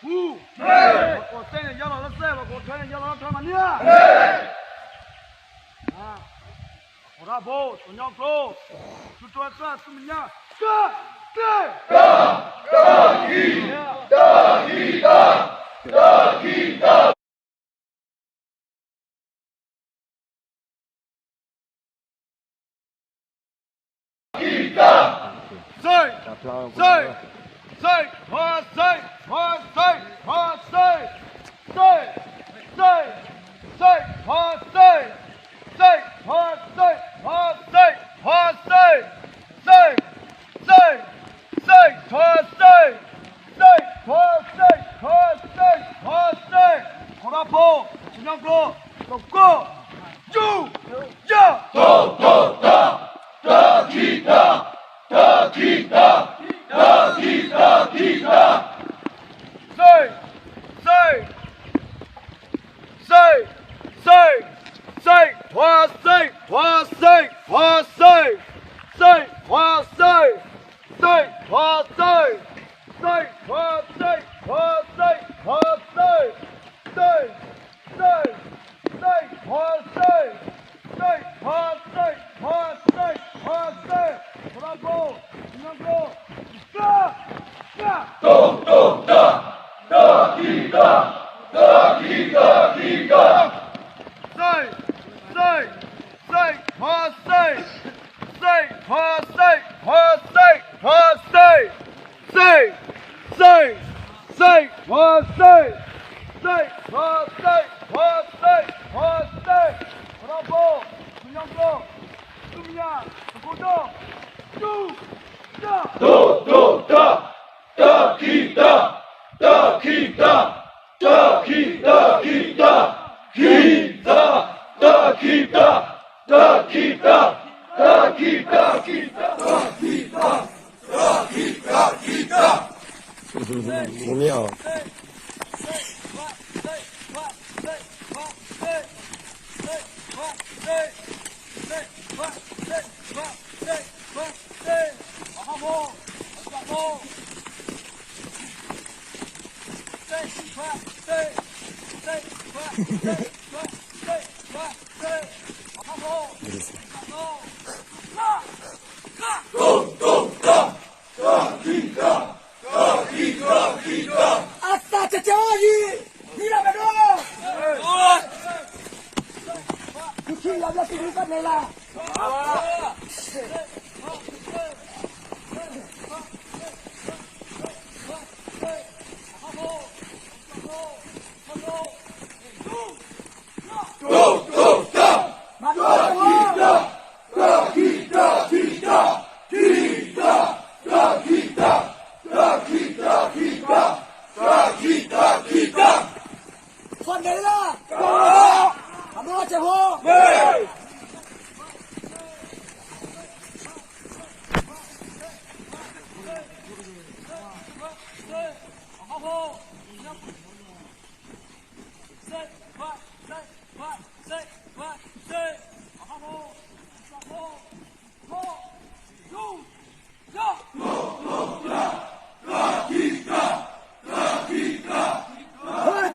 ပှၤကိးသဲန့ၣ် ယါလီၤလၢသဲ, ပှၤကိးထွဲန့ၣ် ယါလီၤလၢထွဲမၤန့ၢ်ဧါ. ပှၤရၣ်ဖိ ကညီကျိာ် သုတြီသၣ် သုမဲာ်ညါ တၢ်, တၢ်, တၢ်ခံ, တၢ်ခံ, တၢ်, တၢ်ခံ, တၢ် ခံ, တၢ်, စဲး, စဲး, စဲး, ပှၤစဲး, ပှၤစဲး, ပှၤစဲး, စဲး, စဲး, စဲး, ပှၤစဲး, စဲး, ပှၤစဲး, ပှၤစဲး, ပှၤစဲး, စဲး, စဲး, စဲး, ပှၤစဲး, စဲး, ပှၤစဲး, ပှၤစဲး, ပှၤစဲး, ပှၤရၣ်ဖိ ကညီကျိာ် တကီၢ် ယူၤ ယၢ် တၢ်, တၢ်, တၢ်, တၢ်ခံ, တၢ်, တၢ်ခံ, တၢ်, တၢ်ခံ, တၢ်ခံ, တၢ်, စဲး, စဲး, စဲး, စဲး, စဲး, ပှၤစဲး, ပှၤစဲး, ပှၤစဲး, စဲး, ပှၤစဲး, စဲး, ပှၤစဲး, စဲး, ပှၤစဲး, ပှၤစဲး, ပှၤစဲး, စဲး, စဲး, စဲး, ပှၤစဲး, စဲး, ပှၤစဲး, ပှၤစဲး, ပှၤစဲး, ပှၤရၣ်ဖိ ကညီကျိာ် တၢ်, တၢ်, တၢ်, တၢ်, တၢ်ခံ, တၢ်, တၢ်ခံ, တၢ်ခံ, တၢ်, စဲး, စဲး, စဲး, ပှၤစဲး, စဲး, ပှၤစဲး, ပှၤစဲး, ပှၤစဲး, စဲး, စဲး, စဲး, ပှၤစဲး, စဲး, ပှၤစဲး, ပှၤစဲး, ပှၤစဲး, ပှၤရၣ်ဖိ ကညီကျိာ် သုမဲာ်ညါ တကိးဒီး ယူၤ တၢ်, တၢ်, တၢ်, တၢ်, တၢ်ခံ, တၢ်, တၢ်ခံ, တၢ်, တၢ်ခံ, တၢ်ခံ, တၢ်, ခံ, တၢ်, တၢ်ခံ, တၢ်, တၢ်ခံ, တၢ်, တၢ်ခံ, တၢ်, ခံ, တၢ်, ခံ, တၢ်, တၢ်, ခံ, တၢ်, တၢ်, ခံ, တၢ်, ခံ, တၢ်, မ့ၢ်အီၤ အသးကကဲအီၤယံၤ, မံလၢပဒိၣ်, ယထံၣ်ယၤဘျါစံးဒုးသးန့ၣ်လၢ တၢ်, တၢ်, တၢ်, တၢ်, ခံ, တၢ်, ခံ, တၢ်, ခံ, တၢ်, ခံ, တၢ်, တၢ်, ခံ, တၢ်, ခံ, တၢ်, ခံ, တၢ်, တၢ်, ခံ, တၢ်, ခံ, တၢ်, ဖီၣ်န့ၢ်လၢ အမ့ၢ်ဝဲစဲးဖိ စဲး, စဲး, စဲး, စဲး,